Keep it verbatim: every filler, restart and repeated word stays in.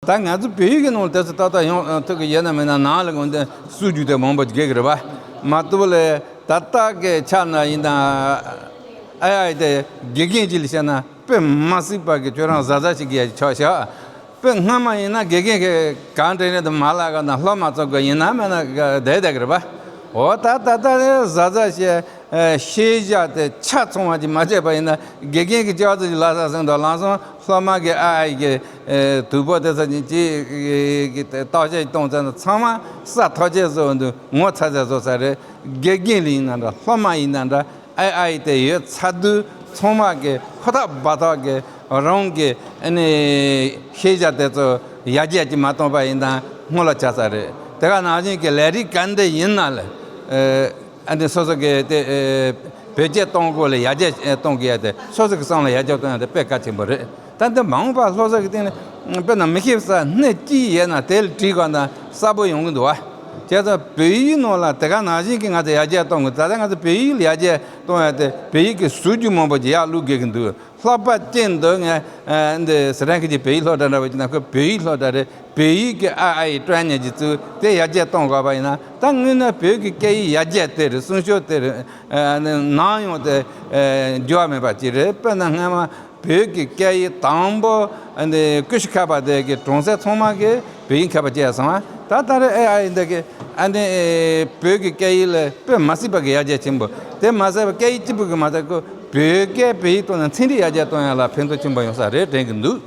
ད་ང་ཚོ་བོད་ཡིག་གི་ནང་ལ་དེ་ཚོ་ཏག་ཏག་ཡོང་ཐུབ་ཀྱི་ཡོད་ན་མེད་ན། ནང་ལ་འོན་ཏེ་སྲོལ་རྒྱུན་དེ་མང་པོ་རྒྱག་གི་རེད་པ། མ་གཏོགས་ལས་ད་ལྟ་གི་ཆ་ན་ཡིན་ན་ཨའི་ཨའི་དེ་དགེ་རྒན་གཅིག་ལ་བཤད་ན་དཔེ་མ་སྲིད་པ་གི་ཁྱོད་རང་གཟབ་གཟབ་བྱེད་དགོས་ཡ་ཆགས་ཤག་དཔེ་སྔ་མ་ཡིན་ན་དགེ་རྒན་གྱིས་གང་དྲན་རན་དུ་མ་ལབ་ག་ན་སློབ་མ་ཚོ་གི་ཡིན་ན་མེད་ན་བསྡད་བསྡད་གི་རེད་པ། འོ་ད་ད་ལྟ་གཟབ་གཟབ་བྱས། ཨ། ཤེས་བྱ་དེ་ཆ་ཚང་བ་ཅིག་མ་བྱས་པ་ཡིན་ན། དགེ་རྒན་གྱིས་སྐྱག་རྫུན་ཅིག་ལབ་ས་སོང་དང་། ལམ་སང་སློབ་མ་གིས་ཨའི་ཨའི་གི་ཨེ་དུས་བབ་དེ་ཚོ་ཅིག་ཅིག་གི་བརྟག་དཔྱད་ཅིག་གཏོང་ཙང་ཚང་མ་ས་མཐོ་ཆེ་བཟོ་འདུག་ངོ་ཚ་ཚ་བཟོ་ས་རེད། དགེ་རྒན་ལ་ཡིན་ན་འདྲ། སློབ་མ་ཡིན་ན་འདྲ། ཨའི་ཨའི་དེ་ཡོད་ཚར་དུས་ཚང་མ་གིས་ཧུར་ཐག་འབད་ཐག་གིས་རང་གི་ཨ་ནི་ཤེས་བྱ་དེ་ཚོ་ཡར་རྒྱས་ཅིག་མ་གཏོང་པ་ཡིན་ན་སྔོན་ལ་ཆགས་ས་རེད། དེ་ག་ནང་བཞིན་གྱི་ལས་རིགས་ག་འདྲ་ཡིན་ན་ལ། ཨ་ནི་སོ་སོ་གི་དེ་ཨེ་བེད་སྤྱོད་གཏོང་དགོས་ལ་ཡར་རྒྱས་ཨེ་གཏོང་དགོས་ཡ་དེ། སོ་སོ་གི་བསམ་བློ་ཡར་རྒྱས་གཏོང་ཡ་དེ་དཔེ་གལ་ཆེན་པོ་རེད། ད་འདི་མ་འོངས་པ་སློབ་གསོ་གི་སྟེང་ནས་དཔེར་ན་མི་ཤེས་ས་སྣེ་གཅིག་ཡོད་ན་དེ་ལ་དྲིས་གོ་ན་གསལ་པོ་ཡོང་གི་འདུག་བ། བྱས་ཙང་བོད་ཡིག་ནང་ལ་དེ་ག་ནང་བཞིན་གྱི་ང་ཚོ་ཡར་རྒྱས་གཏོང་དགོས། ད་ལྟ་ང་ཚོ་བོད་ཡིག་ལ་ཡར་རྒྱས་གཏོང་ཡ་དེ་བོད་ཡིག་གི་སྲོལ་རྒྱུན་མང་པོ་ཅིག་ཡར་བླུག་དགོས་ཀྱི་འདུག་ལྷག་པར་ཅན་དུ་ངས་ཨ་འདི་ཟི་ལིང་གི་བོད་ཡིག་སློབ་གྲྭ་འདྲ་བོ་ཅིག་ན། ཁོ་བོད་ཡིག་སློབ་གྲྭ་རེད། བོད་ཡིག་གི་ཨ་ཨའི་ཀྲོན་ཉེ་གི་ཚུལ་དེ་ཡར་རྒྱས་གཏོང་དགོས་པ་ཡིན་ན། ད་དངོས་གནས་བོད་ཀྱི་སྐད་ཡིག་ཡར་རྒྱས་དེ་རེད། སྲུང་སྐྱོབ་དེ་རེད། ཨ་ནི་ནམ་ཡང་དེ་ཨ་འགྱུར་བ་མེད་པ་ཅིག་རེད། དཔེར་ན་སྔ་མ་བོད་ཀྱི་སྐད་ཡིག་དང་པོ་ཨ་ནི་ཀུ་ཤུ་མཁས་པ་དེ་གི་གྲོང་གསེབ་ཚང་མ་གི་བོད་ཡིག་མཁས་པ་བྱས་སོང་བ། ད་ད་རེས་ཨ་ཨའི་འདི་གི་ཨ་ནི་བོད་ཀྱི་སྐད་ཡིག་ལ་དཔེ་མ་སྲིད་པ་གི་ཡར་རྒྱས་ཆེན་པོ། དེ་མ་ཟད་པ་སྐད་ཡིག་གཅིག་པུ་གི་མ་ཟད། ཁོ་བོད་སྐད་བོད་ཡིག་གཏོང་ན་ཚན་རིག་ཡར་རྒྱས་གཏོང་ཡ་ལ་ཕན་ཐོགས་ཆེན་པོ་ཡོང་ས་རེད་དྲན་གི་འདུག